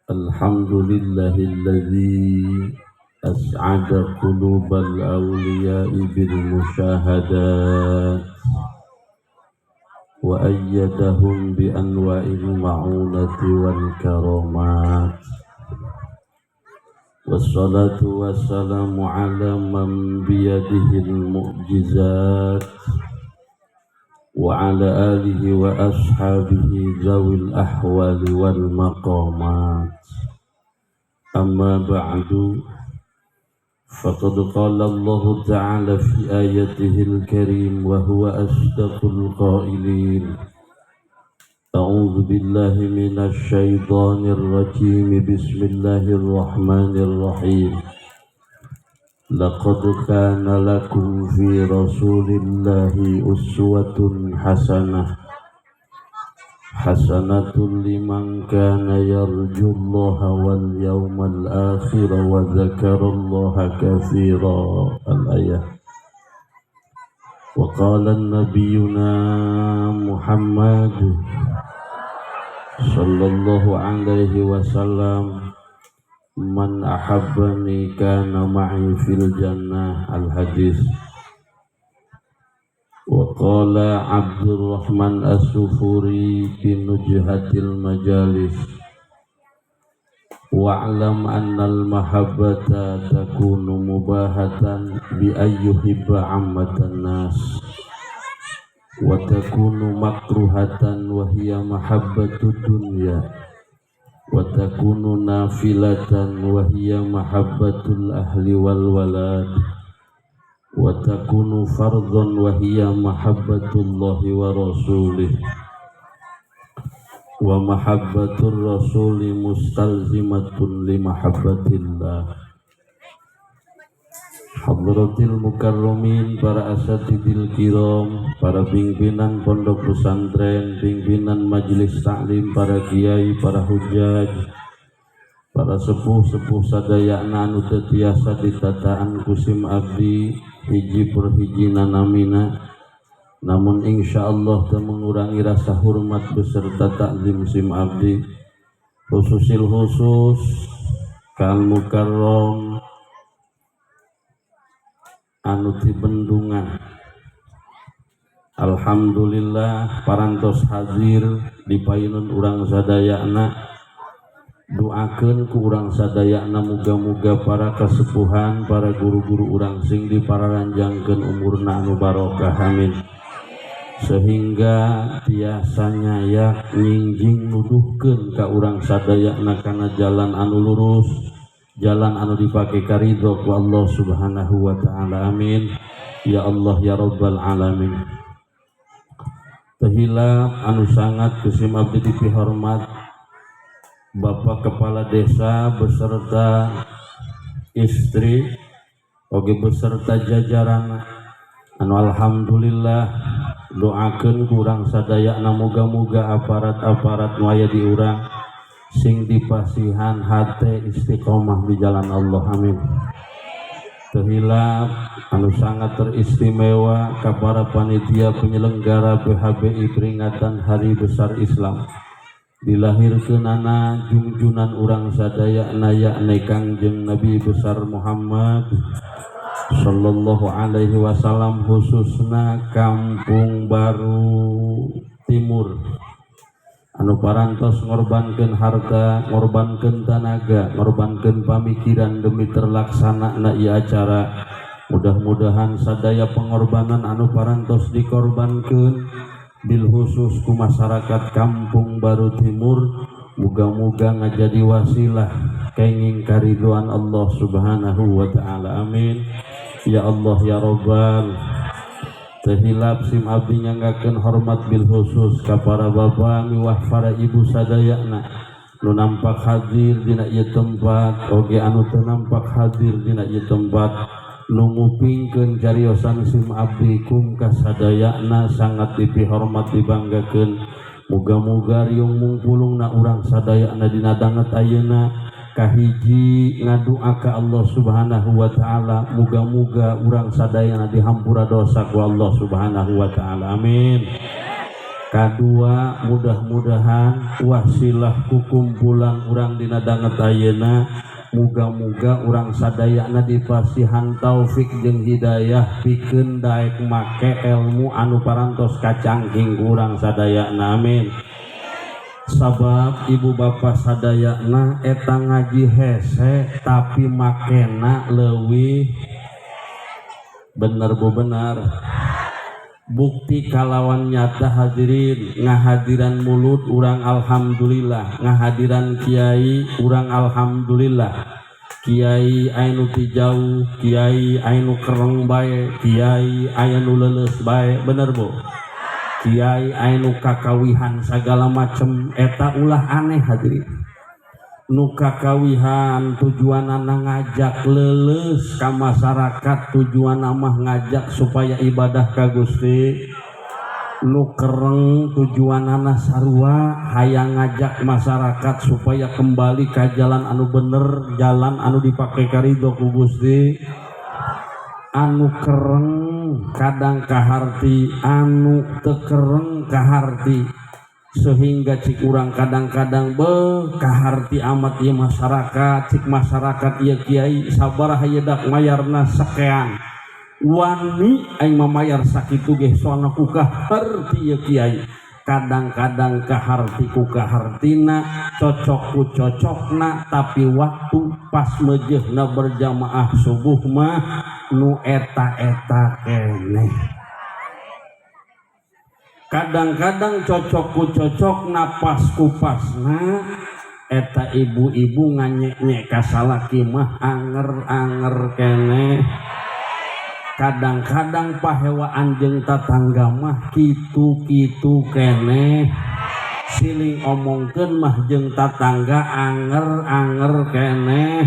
Alhamdulillahilladzi as'ada qulubal awliya'i bil musyahadat wa ayyadahum bi anwa'il ma'unati wal karamat. Wassalatu wassalamu ala man biyadihil mu'jizat wa ala alihi wa ashabihi zawil ahwali wal maqamat. Amma ba'du, faqad qala Allah ta'ala fi ayatihil karim wa huwa asdaqul qailin. A'udzu billahi minasy syaithanir rajim. Bismillahirrahmanirrahim. Laqad kana lakum fi rasulillahi uswatun hasanah hasanatun liman kana yarjullaha wal yawmal akhir wa dzakarallaha katsira. Al-ayah. Wa qala nabiyuna Muhammad sallallahu alaihi wasallam, man ahabbani kana ma'i fil jannah. Al hadis. Wa qala Abdurrahman As-Sufuri fi nujhatil majalis, wa'lam annal mahabbata takunu mubahatan bi ayyuhibba ammatan nas wa takunu makruhatan wa hiya mahabbatu dunya wa takunu nafilatan wa hiya mahabbatul ahli wal walad wa takunu fardhan wa hiya mahabbatullahi wa rasulih wa mahabbatur rasuli mustalzimatun li mahabbatillah. Hadratil mukarramin, para asatidil kiram, para pimpinan pondok pesantren, pimpinan majelis taklim, para kiai, para hujaj, para sepuh-sepuh sadayana anu teu tiasa ditataan ku sim abdi hiji per hiji nanamina, namun insyaallah teu mengurangi rasa hormat beserta takzim sim abdi khususil khusus kal mukarram anu ti Bendungan. Alhamdulillah parantos hadir di payunun urang sadayana. Doakeun ku urang sadayana, muga-muga para kesepuhan, para guru-guru urang sing dipararanjangkeun umurna anu barokah, amin, sehingga tiasa nyayak, nyingjing, nuduhkeun ka urang sadayana kana jalan anu lurus, jalan anu dipake karidho ku Allah Subhanahu wa taala, amin ya Allah ya rabbal alamin. Teu hilap anu sangat ku sim abdi dipihormat Bapak Kepala Desa beserta istri oge beserta jajaran anu alhamdulillah doakeun ku urang sadayana, muga-muga aparat-aparat nu aya di urang sing dipasihan hate istiqomah di jalan Allah, amin. Teu hilap anu sangat teristimewa ka para panitia penyelenggara PHBI, peringatan Hari Besar Islam, dilahirkeunana jungjunan urang sadayana, yakni Kangjeng Nabi besar Muhammad sallallahu alaihi wasallam, khususna Kampung Baru Timur anu parantos ngorbankeun harta, ngorbankeun tanaga, ngorbankeun pamikiran demi terlaksana na ieu acara. Mudah-mudahan sadaya pengorbanan anu parantos dikorbankeun bil khusus ku masyarakat Kampung Baru Timur muga-muga ngajadi wasilah kenging kariduan Allah Subhanahu wa taala, amin ya Allah ya Rabbal. Teu hilap sim abdi nyanggakeun hormat bil khusus ka para bapak miwah para ibu sadayana nu nampak hadir dina ieu tempat oge anu teu nampak hadir dina ieu tempat nu ngupingkeun cariosan sim abdi. Kum kasadayana sangat dipihormat, dibanggakeun. Muga-muga riung mungpulungna urang sadayana dina danget ayeuna, kahiji ngadua ka Allah Subhanahu wa taala, muga-muga urang sadayana dihampura dosa ku Allah Subhanahu wa taala, amin. Kadua, mudah-mudahan wasilah kukumpulan urang dina danget ayeuna, muga-muga urang sadayana dipasihan taufik jeung hidayah pikeun daek make ilmu anu parantos kacangking ku urang sadayana, amin. Sabab ibu bapak sadayana, eta ngaji hese tapi makena leuwih bener, Bu, benar. Bukti kalawan nyata, hadirin, ngahadiran mulud urang alhamdulillah, ngahadiran kiai urang alhamdulillah. Kiai anu ti jauh, kiai anu kereng bae, kiai anu leuleus bae, bener, Bu? Kiai anu kakawihan segala macem, eta ulah aneh, hadirin. Nu kakawihan tujuanana ngajak leuleus ka masyarakat, tujuan mah ngajak supaya ibadah ka Gusti. Nu kereng tujuanana sarua, hayang ngajak masyarakat supaya kembali ka jalan anu bener, jalan anu dipake karido ku Gusti. Anu kereng kadang kaharti, anu teu kereng kaharti, sehingga cik urang kadang-kadang be kaharti amat ieu masyarakat. Cik masyarakat, ieu kiai sabaraha dak mayarna? Sekian. Wani aing mah mayar sakitu ge, soalna ku kaharti ieu kiai. Kadang-kadang kaharti ku kahartina, cocok ku cocokna, tapi waktu pas mejehna berjamaah subuh mah nu eta-eta keneh. Kadang-kadang cocok ku cocok, napas ku pasna, eta ibu-ibu nganyek-nyek ka salaki mah anger-anger keneh. Kadang-kadang pahewaan jeung tatangga mah kitu-kitu keneh, siling omongkeun mah jeung tatangga anger-anger keneh.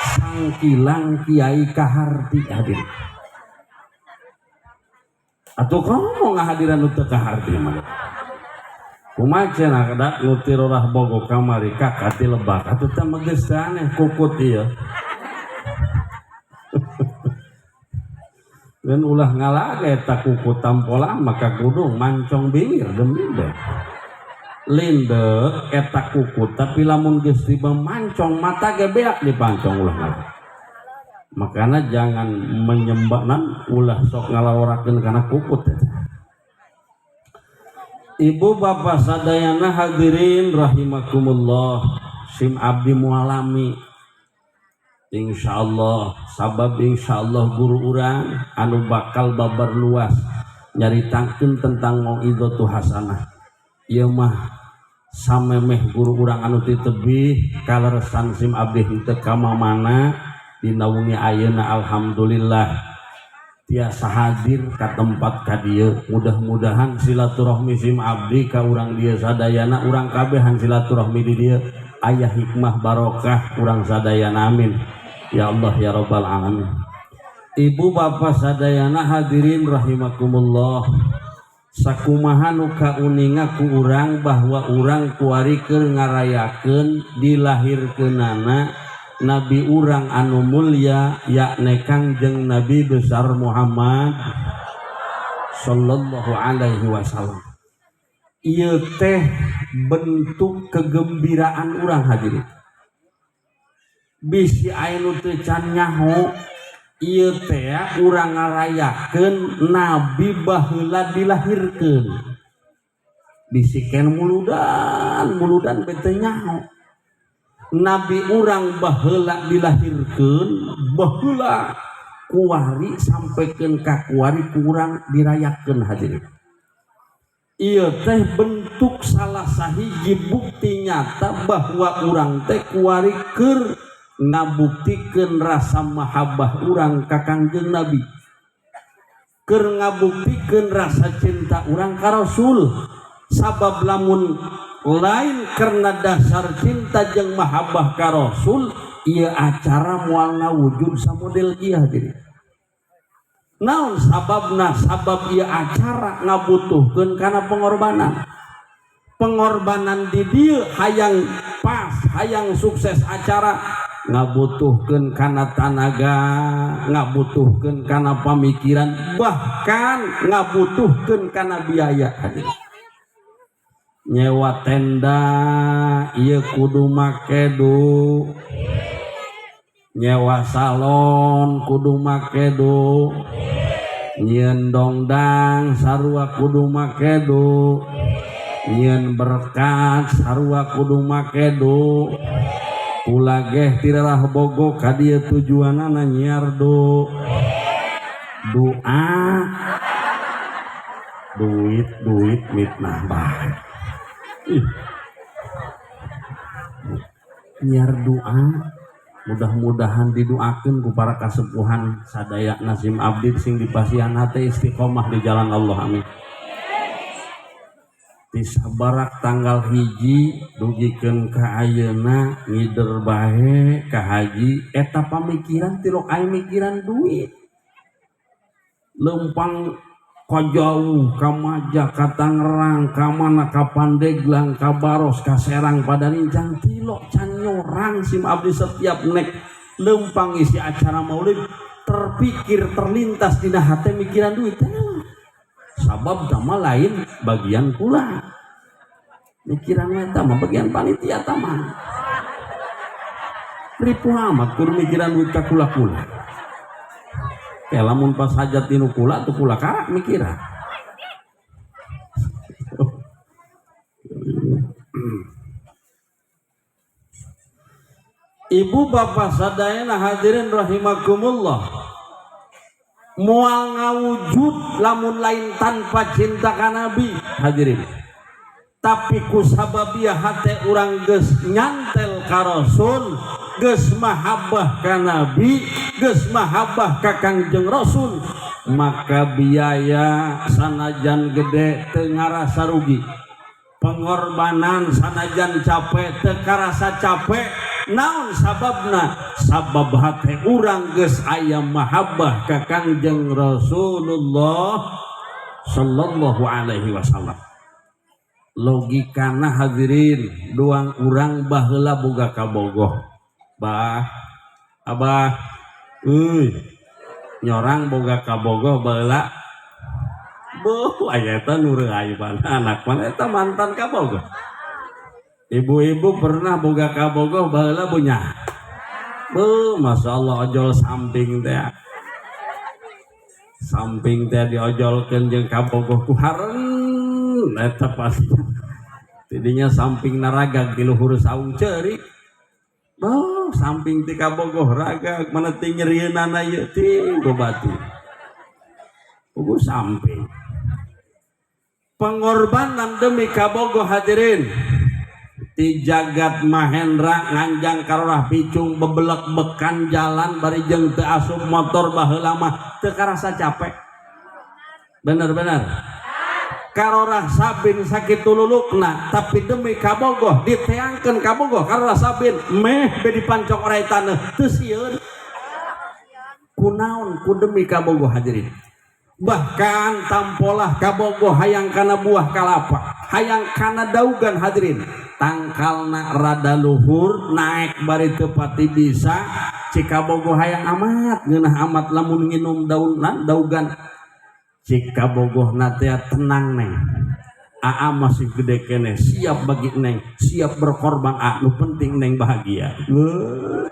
Sangkilang kiai kaharti, hadir atuh komo ngahadiran nu teu kaharti mah. Kumaha cenah da nu ti Rorah Bogo kamari ka ti Lebak atuh teh mah geus aneh kukut ieu. Dan ulah ngalaga eta kukut tampola maka kudung mancong bingir demi deh. Lindek eta kukut, tapi lamun geus tiba mancong mata ge beak dipancong, ulah ngalaga. Makanya jangan menyembah nan ulah sok ngalaworakeun kana kukut eta. Ibu bapak sadayana, hadirin rahimakumullah, sim abdi mualami insyaallah, sabab insyaallah guru urang anu bakal babar luas nyaritakeun tentang mauidhotu hasanah ieu mah samemeh guru urang anu ti tebih kaleresan sim abdi henteu ka mamana dina wengi ayeuna. Alhamdulillah tiasa hadir ka tempat ka dieu. Mudah-mudahan silaturahmi sim abdi ka urang dieu sadayana, urang kabehan silaturahmi di dieu aya hikmah barokah urang sadayana, amin ya Allah ya rabbal alamin. Ibu bapak sadayana, hadirin rahimakumullah, sakumaha nu kauninga ku urang bahwa urang kuari keur ngarayakeun dilahirkeunana nabi urang anu mulia, yakni Kangjeng Nabi besar Muhammad sallallahu alaihi wasallam. Ieu teh bentuk kegembiraan urang, hadirin. Bisi aya nu teu can nyaho, ieu teh urang ngarayakeun nabi baheula dilahirkeun. Bisi ken muludan muludan bete nyaho nabi urang baheula dilahirkeun, baheula kuari sampaikan ka kuari kurang dirayakeun, hadirin. Ieu teh bentuk salah sahiji bukti nyata bahwa urang teh kuari keur ngabuktikeun rasa mahabbah urang ka Kangjeng Nabi, keur ngabuktikeun rasa cinta urang ka Rasul. Sabab lamun lain karena dasar cinta jeung mahabbah ka Rasul, ieu acara moal ngawujud samodel ieu, hadirin. Naon sababna? Sabab ieu acara ngabutuhkeun kana pengorbanan. Pengorbanan di dieu hayang pas, hayang sukses acara, ngabutuhkeun kana tanaga, ngabutuhkeun kana pamikiran, bahkan ngabutuhkeun kana biaya, hadirin. Nyewa tenda ieu kudu make du, nyewa salon kudu make du, nyieun dongdang sarua kudu make du, nyieun berkat sarua kudu make du. Kula geh tirarah bogo ka dieu tujuanana nyiar du. Doa duit duit mitnah bae. Ih. Nyiar doa mudah-mudahan didoakeun ku para kasepuhan sadaya nasim abdi sing dipasihan hate istiqomah di jalan Allah, amin. Ti sabarak tanggal 1 dugikeun ka ayeuna ngider bae ka haji eta pamikiran tilok aya mikiran duit. Lempang ka jauh, ka Maja, ka Tangerang, ka mana, ka Pandeglang, ka Baros, ka Serang pada nincang tilok can nyorang sim abdi setiap nek lempang isi acara maulid terpikir terlintas dina hate mikiran duit teh. Sabab tama lain bagian kula. Mikiran eta mah bagian panitia tama. Ripuh amat kudu mikiran duit ka kula-kula. Ya lamun pas hajat tinu kula tuh kula karak mikiran. Ibu bapak sadayana hadirin rahimakumullah. Moal ngawujud lamun lain tanpa cinta ka Nabi hadirin. Tapi kusababiah hate urang geus nyantel ka Rasul, geus mahabbah ka Nabi, geus mahabbah ka Kangjeng Rasul, maka biaya sanajan gede teu ngarasa rugi. Pengorbanan sanajan capek teu karasa capek. Naon sababna? Sabab hate urang geus aya mahabbah ka Kangjeng Rasulullah sallallahu alaihi wasallam. Logikana hadirin, duang urang baheula boga kabogoh. Bah, abah, euy, nyorang boga kabogoh baheula. Beuh, aya eta nu reuay anak mana eta mantan kabogoh. Ibu-ibu pernah boga kabogoh baheula punya. Beuh, Masya Allah ojol samping teh. Samping teh diojolkeun jeung kabogoh ku haren eta pasti. Tidinya samping naragag di luhur saung ceurik. Beuh, samping ti kabogoh ragag mana teh nyerieunana ieu ting gobati. Puguh samping. Pengorbanan demi kabogoh hadirin. Ti jagat Mahendra nganjang karorah picung bebelek bekan jalan bari jeung teu asup motor baheula mah teu karasa capek. Bener-bener. Karorah sabin sakitu lulukna tapi demi kabogoh diteangkeun kabogoh karorah sabin meh be dipancok orai taneuh teu sieun. Kunaon ku demi kabogoh hadirin. Bahkan tampolah kabogoh hayang kana buah kalapa, hayang kana daugan hadirin. Tangkalna rada luhur naek bari teu pati bisa cik kabogoh hayang amat ngeunah amat lamun nginum daun daugan. Cik kabogohna teh tenang neng, aa masih gede keneh, siap bagi neng, siap berkorban a, nu penting neng bahagia. Weuh.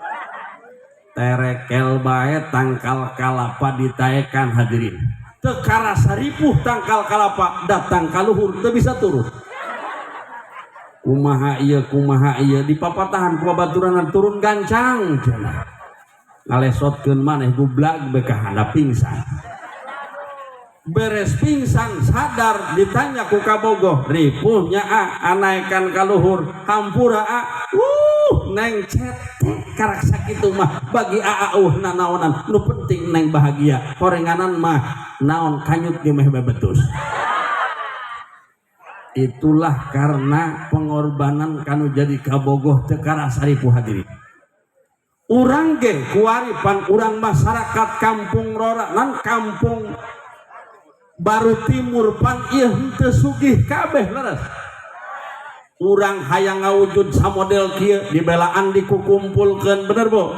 Terekel bae tangkal kalapa ditaekan hadirin. Teu karasa ripuh tangkal kalapa datang ka luhur teu bisa turun. Kumaha ieu dipapatahan ku babaturanna turun gancang cenah. Ngalesotkeun maneh gublag be ka handap pingsan. Beres pingsan sadar ditanya ku kabogoh ripuhnya a anaekan ka luhur hampura a neng cetek karak sakitu mah bagi aa nanaonan nu penting neng bahagia horenganan mah naon kanyut ge meh bebetus. Itulah karena pengorbanan kanu jadi kabogoh teu karasa ripuh hadirin. Urang ge kuaripan urang masyarakat kampung Rora nan kampung Baru Timur pan ieu henteu sugih kabeh leres. Urang hayang ngawujud samodel kieu dibelaan dikukumpulkeun bener Bu?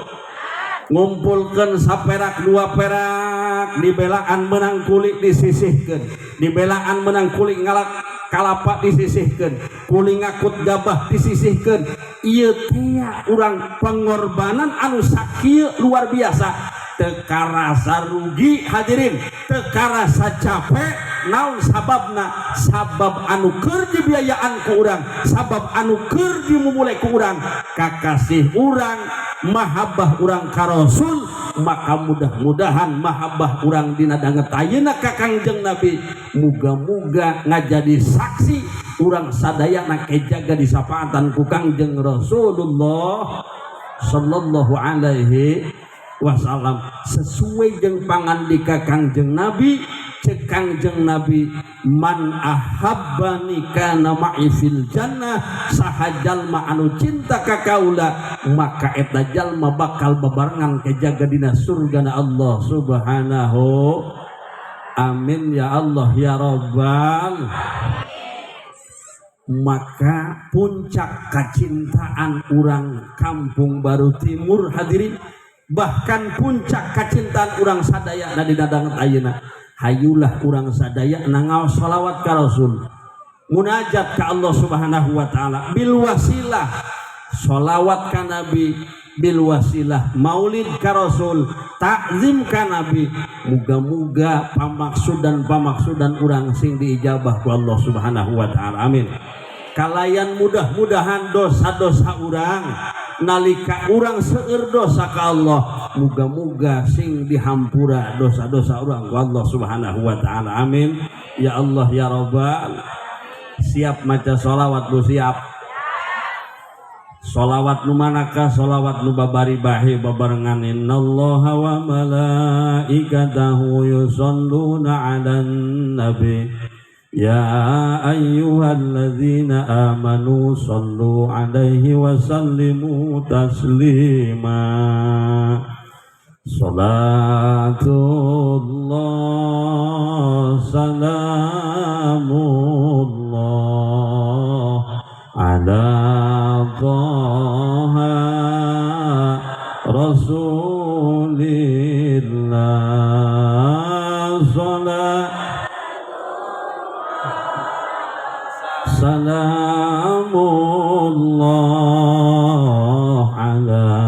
Ngumpulkeun saperak dua perak dibelaan menang kulik disisihkeun, dibelaan menang kulik ngalak kalapa disisihkeun, kuli ngakut gabah disisihkeun. Ieu teh urang pengorbanan anu sakieu luar biasa, teu karasa rugi, hadirin, teu karasa capek. Naon sababna? Sabab anu keur dibiayaan ku urang, sabab anu keur dimumule ku urang kakasih urang, mahabbah urang ka Rasul. Maka mudah-mudahan mahabbah urang dina danget ayeuna ka Kangjeng Nabi muga-muga ngajadi saksi urang sadayana kejaga disapaatan ku Kangjeng Rasulullah sallallahu alaihi wasallam, sesuai jeung pangandika Kangjeng Nabi. Cek Kangjeng Nabi, "Man ahabbani kana ma'i fil jannah." Saha jalma anu cinta ka kaula, maka eta jalma bakal babarengan kejaga dina surgana Allah subhanahu. Amin ya Allah ya Rabbal. Maka puncak kacintaan urang Kampung Baru Timur, hadirin, bahkan puncak kacintaan urang sadaya na dina danget ayeuna, hayulah urang sadaya ngaos sholawat ka Rasul, munajat ka Allah Subhanahu wa taala bil wasilah sholawat ka Nabi, bil wasilah maulid ka Rasul, takzim ka Nabi. Muga-muga pamaksudan pamaksudan urang sing diijabah ku Allah Subhanahu wa taala. Amin. Kalayan mudah-mudahan dosa-dosa urang, nalika urang seueur dosa ka Allah, muga-muga sing dihampura dosa-dosa urang ku Allah Subhanahu wa taala. Amin ya Allah ya Rabbal. Siap maca sholawat, Bu? Siap? Solawat nu manakah? Solawat nu babari bahi babarengan. Innallaha wa malaikatahu yusalluna 'alan nabi ya ayyuhalladzina amanu sallu alaihi wa sallimu taslima. Salatullah salamullah ala Taha Rasulillah. Salat salamullah ala